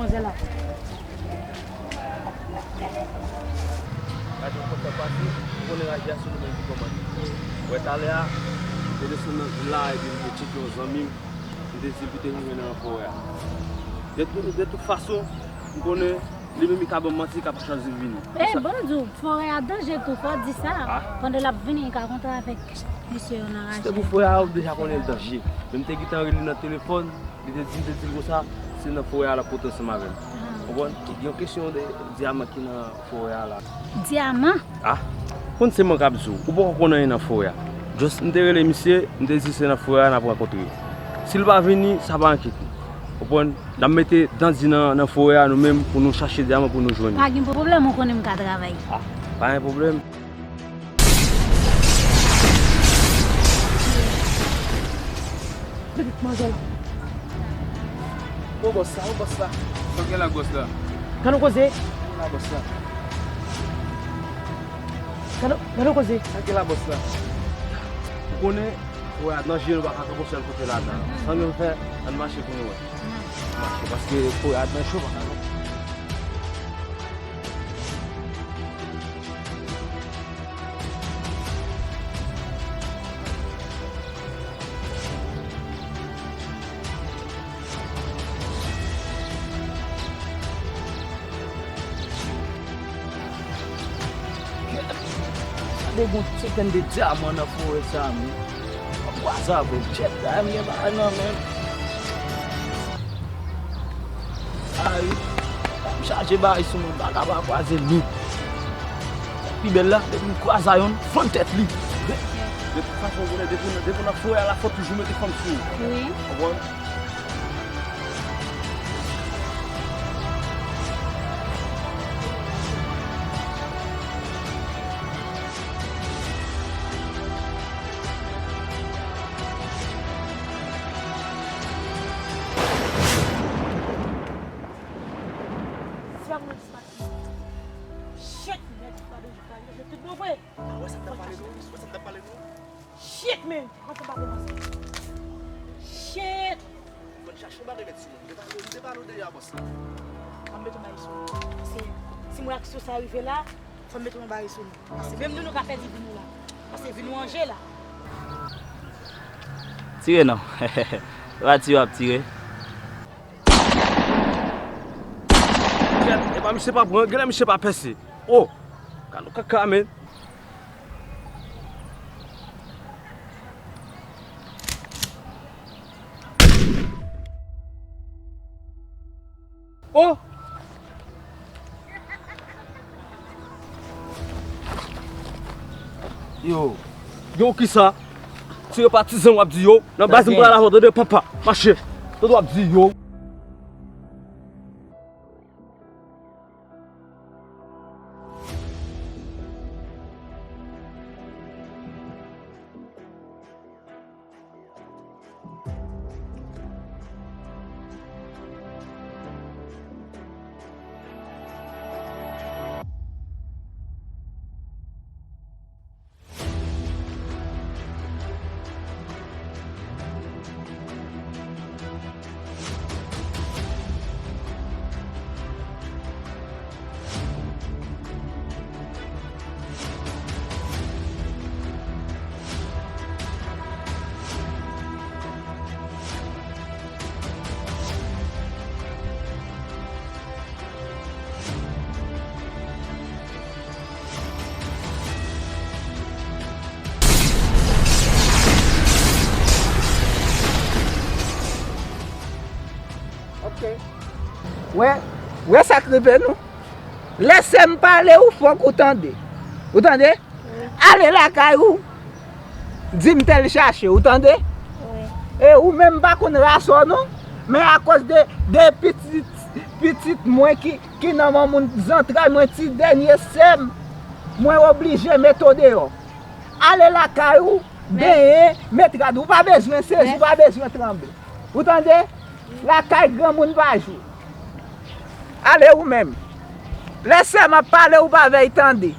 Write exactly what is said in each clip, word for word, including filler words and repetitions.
Manzè la. Gade yon kontan pase, ou konnen raje a se nou menm ki kòmande. Wè talè a, m te desann nan vil la, epi m te tcheke yon zanmi m, m te di l pou te rive nan forè a. De tout, de tout fason, m konnen li menm li ka ban m manti, li ka pa chwazi vini. E, bon, di w, forè a danje tou, fò w di sa. Pandan l ap vini, li ka kontre avèk mesye yo nan raje a. Si te pou forè a, ou deja konnen l danje. Men m te gentan rele l nan telefòn, Li te di, m te di l konsa, se nan forè a l ap pote ansanm avè m. Konprann? Gen yon kesyon de dyaman ki nan forè a la. Dyaman? Ah, konn se mwen k ap di w. Ou poko konn anyen nan forè a. Just, m te rele misye, m te di se nan forè a n ap rankontre. Si l pa vini, sa pa enkyete w. Konprann? N ap mete dan di nan, nan forè a nou menm pou nou chache dyaman pou nou jwenn li. Pa gen pwoblèm, ou konnen m ka travay. Ah, pa gen pwoblèm. Pitit manzè la. Bon, bòs la, bon, bòs la. Sa gen la, bòs la? Gade yon koze. La, bòs la. Gade, gade yon koze. Sa gen la, bòs la? Ou konnen, wè, nan je nou pa ka kanpe sèl kote ladan. Sa nou fè, ann mache pou nou wè. Ann mache, paske forè a danje, pa ka kanpe. Gade gon ti grenn de dyaman nan forè sa, men. Mwen kwaze avè l, chèf la, m gen bagay nan men m. Ay, m chaje bagay sou mwen, m pa ka pa kwaze l, non. Pi bèl la, depi m kwaze a yonn, fann tèt li. De tout fason, ou konnen, depi w nan, depi w nan forè a, la fò toujou mete fanm sou ou. Wi. Konprann? Si pa pou nou dispati. Shit, nèg pa de pa de tout bon vre. Ah, wè sa m t ap pale nou? Wè sa m t ap pale nou? Shit, man. Mwen te pa kòmanse. Shit. Fò n chache yon bagay met sou nou. M te pale, m te pale w deja, bòs la. Fò m mete yon bagay sou nou. Paske si mwen aksyon sa rive la, fò m mete yon bagay sou nou. Paske menm nou, nou ka pèdi vi nou la. Paske vi nou an je la. Tire non. E pa tire w ap tire. Kèt, e pa misye pa pran, genlè misye pa pèse. Oh, gade yon kaka, men. Oh! Yo. Yo, kisa? Tire patizan w ap di yo. Nan baz m pral avè w, tande papa. Mache. Tande w ap di yo. Ok. Wè, wè sa k rive nou. Lè sè m pale ou fòk ou tande. Ou tande? Wi. Ale lakay ou. Di m tèl chache, ou tande? Wi. E ou menm m pa konn ras ou non, men akoz de, de pitit, pitit mwen ki, ki nan manman zantray mwen, ti dènye sè m, mwen oblije mete w deyò. Ale lakay ou, benyen, met rad ou, pa bezwen sezi, ou pa bezwen tranble. Ou tande? Lakay granmoun pa jwe. Ale ou menm. Lè sè m ap pale, ou pa vèy tande.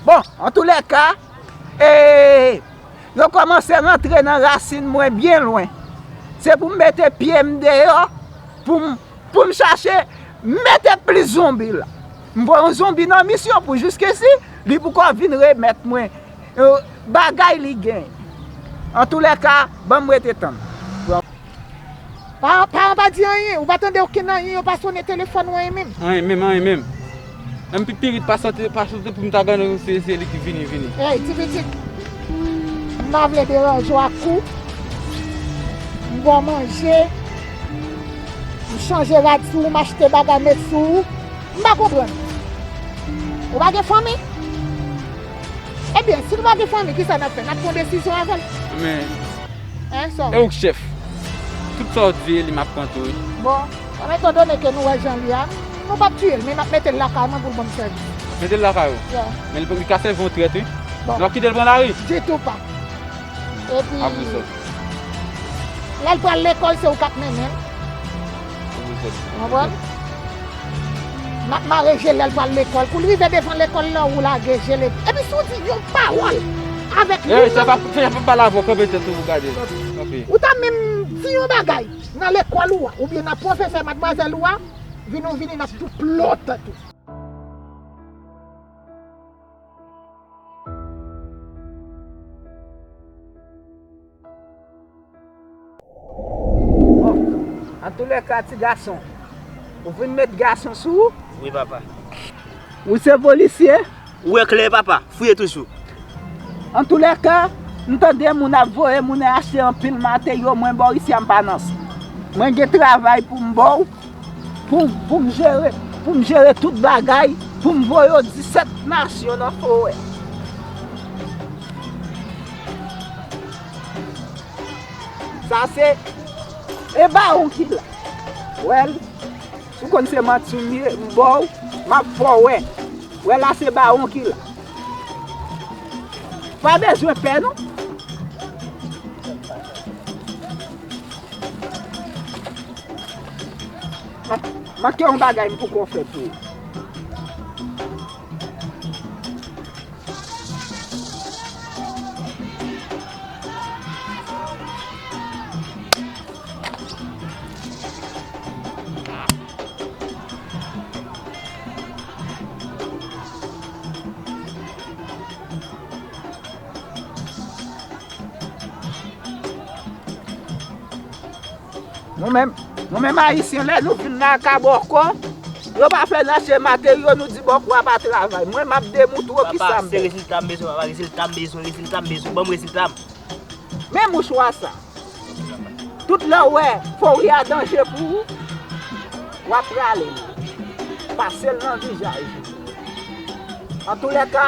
Bon, antoulèka, e, yo kòmanse rantre nan rasin mwen byen lwen. Se pou m mete pye m deyò, pou m, pou m chache mete plis zonbi la. M voye yon zonbi nan misyon pou jiskesi li poko vin remèt mwen, eh, bagay li gen. Antoulèka, ban m rete tann. Pa, pa, pa di anyen, ou pa tande okenn anyen, yo pa sonnen telefòn ou anyen menm. Anyen menm, anyen menm. Menm pipirit pa sante, pa sante pou m ta gade se, se li ki vini, vini. Ey, ti pitit, m pa vle deranje w ak kou. M ba w manje, m chanje rad sou ou, m achte bagay met sou ou. M pa konprann. Ou pa gen fanmi? Ebyen, si nou pa gen fanmi, kisa n ap fè? N ap pran desizyon avè l? Men, en, sò. E ou k chèf. Tout sa w di, e li m ap pran tou, wi. Bon, etandone ke nou wè jan li a, nou p ap tiye l, men n ap mete l lakay mwen pou l ban m sèvis. Mete l lakay ou? Yeah. Men li, li ka sèvi yon trèt, wi. Bon. Nou ap kite l pran lari? Ditou pa. Epi, lè l pral lekòl, se ou k ap mennen l. Ou konprann? N ap mare je l lè l pral lekòl. Pou l rive devan lekòl la, ou lage je l. Epi si w di yon pawòl avèk li, sa pa, sa pa pale avè w, kanpe tèt ou pou gade. Kanpe. Ou ta menm di yon bagay nan lekòl ou a, oubyen nan pwofesè madmwazèl ou a, vin ou vini, n ap tou plòt tou. Bon, antoulèka, ti gason, ou vin met gason sou ou? Wi, papa. Ou se polisye? Ou wè klè, papa. Fouye toujou. Antoulèka, m tande moun ap voye moun achte anpil materyo, mwen bò isi a m pa nan sa. Mwen gen travay pou m ba w, pou, pou m jere, pou m jere tout bagay, pou m voye w disèt nasyon nan forè. Sa se, e bawon ki la. Wè l, si w konn se manti m ye, m ba w, m ap fè w wè. Wè la se bawon ki la. Pa bezwen pè non. Manke yon bagay m poko fè pou ou. Nou menm, nou menm Ayisyen, lè nou vin nan ka bòkò, yo pa fè n achte materyo, nou di bòkò a pa travay. Mwen, m ap demontre w kisa m fè. Papa, se rezilta m bezwen, papa, rezilta m bezwen, rezilta m bezwen, ban m rezilta m. Men mouchwa sa. Tout lè w wè fori a danje pou ou, w ap rale l. Pase l nan vizaj ou. Antoulèka,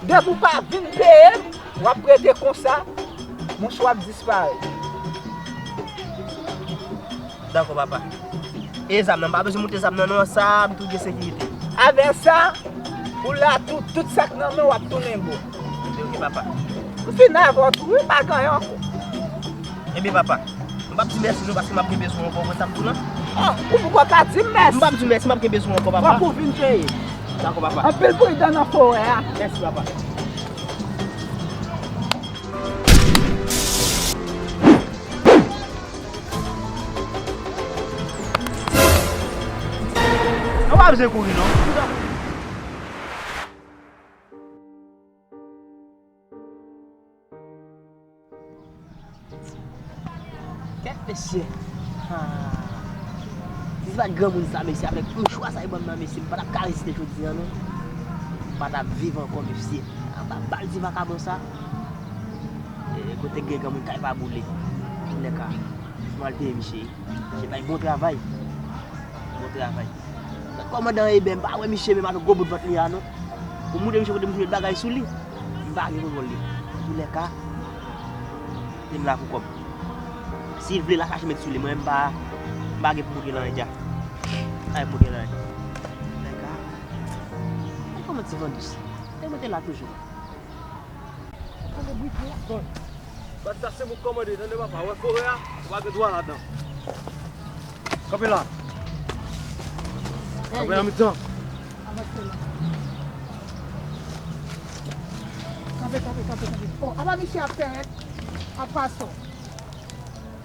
depi w pa vin peye m, w ap rete konsa, mouchwa ap disparèt. Dakò, papa. E zam nan, m pa bezwen moute zam nan, non, sa, m tou gen sekirite. Avè sa, ou la tou, tout sa k nan men w ap tounen bon. Ebyen, oke, papa. M fin avè w tou, wi, pa gen anyen ankò. Ebyen, papa, m p ap di mèsi, non, paske m ap gen bezwen w ankò, ou wè sa m di w lan? Ah, ou poko ka di m mèsi. M p ap di w mèsi, m ap gen bezwen w ankò, papa. Fòk ou vin peye. Dakò, papa. Anpil pridan nan forè a. Mèsi, papa. Nou pa bezwen kouri, non. Kèt mesye. Ah. Si se pa t granmoun sa, mesye, avèk mouchwa sa yo ban m nan, mesye, m pa t ap ka reziste jodi a, non. M pa t ap viv ankò, mesye. Anba bal ti vakabon sa. E, kote gen granmoun kay pa boule. Antoulèka, fò m al peye misye. Misye bay bon travay. Bon travay. Kòmandan Eben, m pa wè misye menm avèk gwo bout vant li a, non. Pou montre misye kote misye met bagay sou li, m pa gen kontwòl li. Antoulèka, se m la pou kòb. Si l vle, l a chache met sou li. Mwen, m pa, m pa gen pou m gen nan endya. M pa gen pou m gen nan endya. Antoulèka, kòman ti van dous? Te mete la toujou. Tande bri pou w. Bon. Bat sa se pou kòmande, tande papa, wè forè a, ou pa gen dwa ladan. Kanpe la. Kanpe nan mitan. Avanse la. Kanpe, kanpe, kanpe, kanpe. Oh, apa misye ap fè rèd? Apa sa?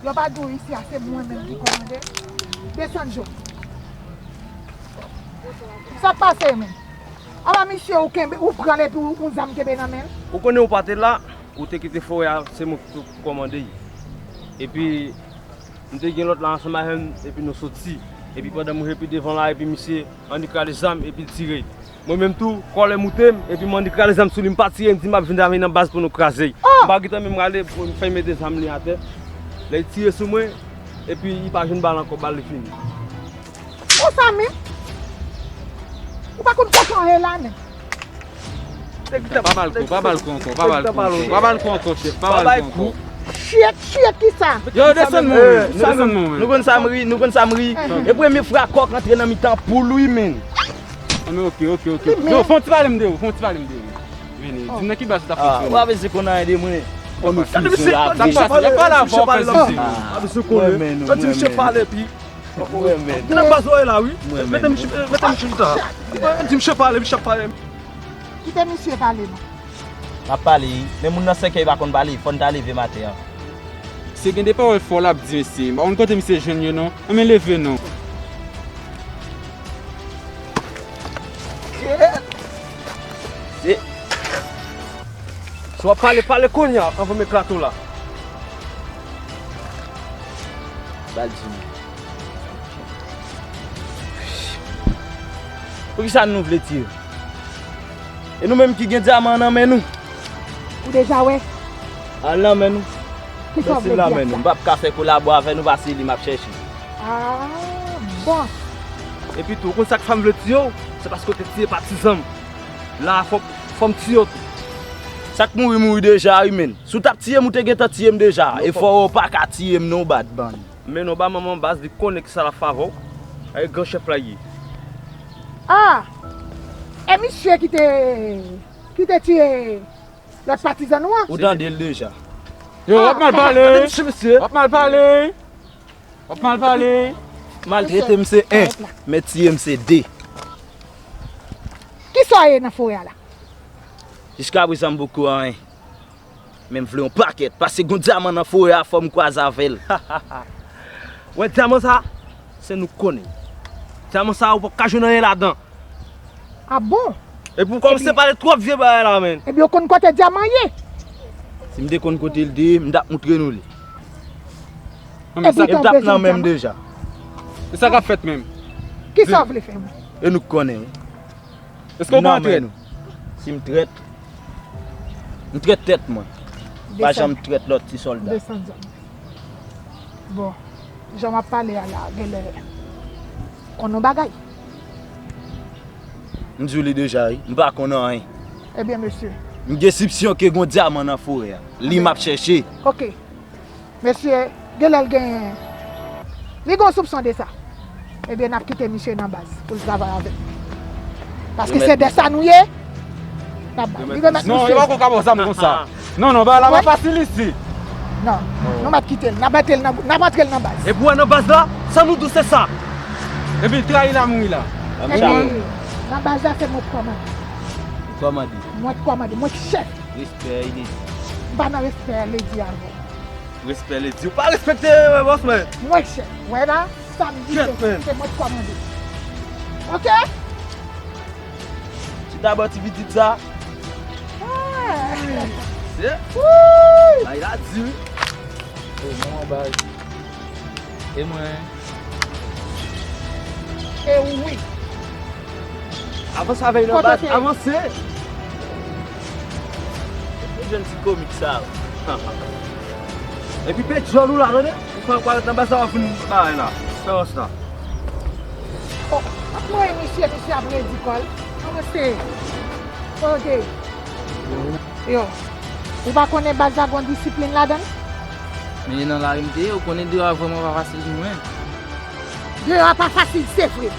Yo pa di w isi a se mwen menm ki kòmande? Desann je w. Sa k pase menm? Ala misye ou kenbe, ou pran l epi ou, ou zam kenbe nan men l. Ou konnen ou pa te la, ou te kite forè a, se mwen ki te kòmande l. Epi, m te gen lòt la ansanm avè m, epi nou soti. Epi pandan m rive pi devan la, epi misye annik rale zam, epi l tire. Mwen menm tou, kòlè moute m, epi m annik rale zam sou li, m pa tire, m di m ap vin avè l nan baz pou nou kraze l. M pa gentan menm rale, m fè l mete zam li atè. Lè l tire sou mwen, epi li pa jwenn bal ankò, bal li fini. Konsa menm? Ou pa konn kontan anyen la menm. Pa ba l kou, pa ba l kou ankò, pa ba l kou ankò, pa ba l kou ankò, chèf, pa ba l kou ankò. Chyèt, chyèt, kisa? Yo, desann mwen, desann mwen. Nou konn sa m ri, nou konn sa m ri. E premye fwa kòk antre nan mitan poul wi, menn. Ah, men ok, ok, ok. Yo, fè yon ti pale m de ou, fè yon ti pale m de ou. Vini, di m nan ki baz ou t ap fonksyone. Ou pa bezwen konn anyen de mwen. Gade misye, gade misye pale, gade misye pale la. Gade misye konnen. Gade misye pale epi. Mwen menm. Gen nan baz ou ye la wi. Mwen menm. Mete misye, mete misye chita. Di misye pale, misye ap pale. Kite misye pale non. M ap pale wi. Men moun nan sèkèy pa konn pale, fò n ta leve maten an. Se gen de pawòl fò l ap di mesye. M pa konn kote misye jwenn yo non. Anben leve non. Se Si w ap pale, pale kounye a anvan m eklate w la. Ba l di m. Poukisa nou vle tiye? E nou menm ki gen dyaman nan men nou? Ou deja wè? Al nan men nou. Kisa w vle di ak sa? M p ap ka fè kolabo avè nou paske li m ap chèche. Ah, bon. Epi tou, ou konn sa k fè m vle tiye w? Se paske w te tiye patizan m. La, fò, fò m tiye w tou. Sa k mouri, mouri deja wi, menn. Si w t ap tiye m, ou te gentan tiye m deja. E fò w pa ka tiye m non, badman. Men non, ba manman baz li konnen kisa l ap fè avè w. E gran chèf la ye. Ah! E misye ki te, ki te tiye lòt patizan nou an? Ou tande l deja. Yo, w ap mal pale. W ap mal pale. W ap mal pale. Maltrete m se en, men tiye m se de. Kisa w ye nan forè a la? Jiskaprezan m poko anyen. Men m vle yon pakèt, paske gon dyaman nan forè a fò m kwaze avè l. Wè dyaman sa, se nou k konnen. Dyaman sa ou p ap ka jwenn anyen ladan. Ah bon? Epi w kòmanse pale twòp vye bagay la, menn. Ebyen, w konn kote dyaman ye? Si m te konn kote l te ye, m t ap moutre nou li. Ebyen, e m t ap nan men m deja. E sa k ap fèt menm? Kisa w vle fè mwen? E nou k konnen wi. Èske w pa trèt? Si m trèt, m trèt tèt mwen. Pa janm trèt lòt ti sòlda. Desann zòn. Bon, jan w ap pale a la, genlè konn yon bagay. M di w li deja wi, m pa konn anyen. Ebyen, mesye. M gen sipsyon ke gon dyaman nan forè a. Li m ap chèche. Ok. Mesye, genlè l gen, li gen yon soupson de sa. Ebyen, n ap kite misye nan baz pou l travay avè n. Paske se de sa nou ye. N ap bay. Li remèt misye. Non, yo poko ka ba w zam konsa. Non, non, bagay la pa fasil isit. Non, nou mèt kite l. N ap mete l nan, n ap antre l nan baz. Epi w wè nan baz la, sa nou di w se sa. Epi l trayi l a mouri la. Ebyen, nan baz la se mwen k kòmande. Kòmande. Mwen k kòmande, mwen k chèf. Respè, Lady. M pa nan respè, Lady, avè w. Respè, Lady. Ou pa respekte, euh, bòs mwen. Mwen chèf. Wè la, sa m di se, se mwen k kòmande. Ok? Chita bò ti pitit sa. Ah. Se. Ay la di wi. Oh, manman baz. E mwen? E wi. Avanse avè l nan baz, avanse. Ou jwenn ti komik sa. Epi pe djòl ou la, tande? Ou fè ankwayat nan baz la, w ap vin bagay la. Fè wòs la. Oh, ap mwen misye, misye ap redi kò l. Avanse. Ok. Yo, ou pa konnen baz la gon disiplin ladan l? Men e nan lari m te ye, ou konnen deyò a vrèman pa fasil pou mwen. Deyò a pa fasil, se vre.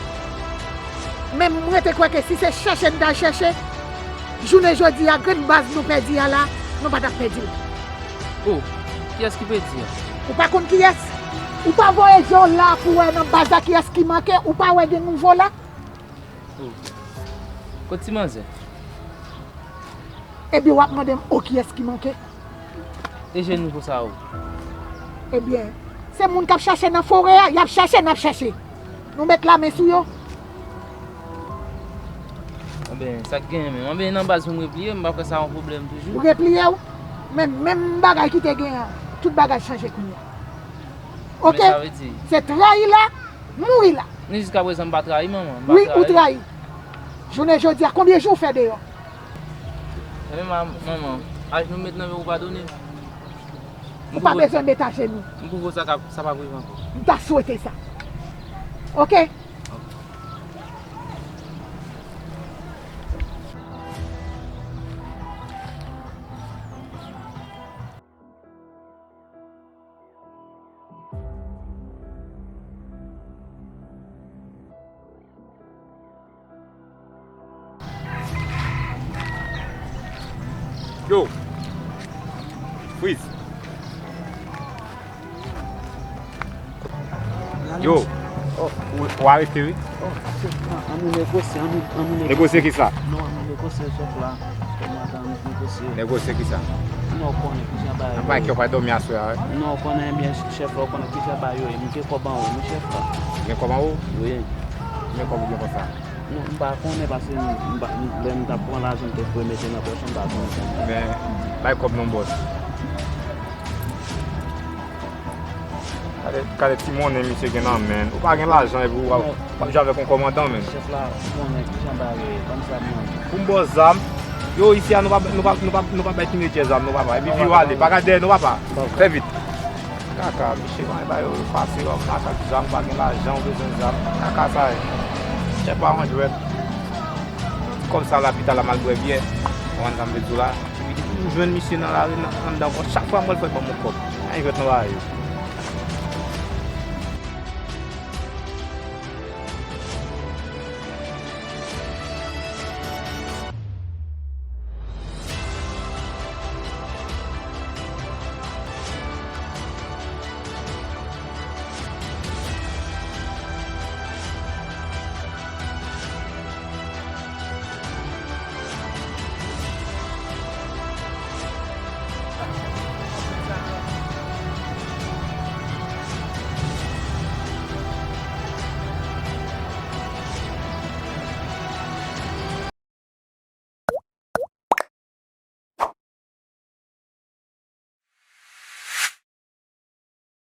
Men m rete kwè ke si se chèche n t al chèche, jounen jodi a, grenn baz nou pèdi a la, nou pa t ap pèdi l. Oh, kiyès ki pèdi a? Ou pa konn kiyès? Ou pa voye je w la pou wè nan baz la kiyès ki manke, ou pa wè gen nouvo la? Oh. Kot ti manzè? Ebyen, w ap mande m, o, kiyès ki manke? E je nouvo sa, o. Ebyen, se moun k ap chache nan forè a, y ap chache, n ap chache. Nou met lamen sou yo. Ben, sa k genyen menm? Anben, nan baz pou m repliye, m pa kwè sa yon pwoblèm toujou. Ou repliye w? Men menm bagay ki te genyen an, tout bagay chanje kounye a. Oke? Men sa vle di? Se trayi la, mouri la. Men jiskaprezan, m pa trayi manman. M pa Wi, ou trayi. Jounen jodi a, konbyen jou w fè deyò? Enben, ma-, manman, aj nou met nan men ou padone m. Ou pa bezwen met ajenou. M pwouve w sa ka, sa p ap rive ankò. M ta swete sa. Oke? Yo. Freeze. Yo. Oh. Ou, ou arete, wi. Oh, an nou negosye, an nou, an nou negosye. Negosye ki sa? Non, an nou negosye, chèf la. Kòmandan, an nou negosye. Negosye ki sa? Non, ou konnen kijan bagay yo ye. Apa ki yo pa dòmi aswè a, wi? Non, ou konnen byen, chèf la, ou konnen kijan bagay yo ye. M gen kòb anwo, wi, chèf la. Gen kòb anwo? Wi. Men kòb ou gen konsa? Non, m pa konnen paske m, m pa, m, lè m t ap pran lajan m te voye mete nan pòch mwen, m pa konnen konbyen. Men, bay kòb non, bòs. Gade, gade ti monnen misye gen nan men l. Ou pa gen lajan epi w ap, w ap jwe avèk yon kòmandan, men. Chèf la, ou konnen kijan bagay yo ye, ban m zam nan. Pou m ba w zam. Yo, isi a, nou pa, nou pa, nou pa, nou pa bay tinedjè zam, non, papa. Epi vire w ale, pa gade dèyè, non, papa. Fè vit. Kaka, misye konn bay yo pase, yo ap mache ak zam, ou pa gen lajan, ou bezwen zam. Kaka sa ye. Chèf pa yon jwèt. Ti kòb sa lapital la m al bwè byè. Konprann sa m vle di w la? Epi depi m jwenn misye nan lari, nan, anndan, chak fwa m wè l fò l ban m yon kòb. Yon jwèt nan bagay yo.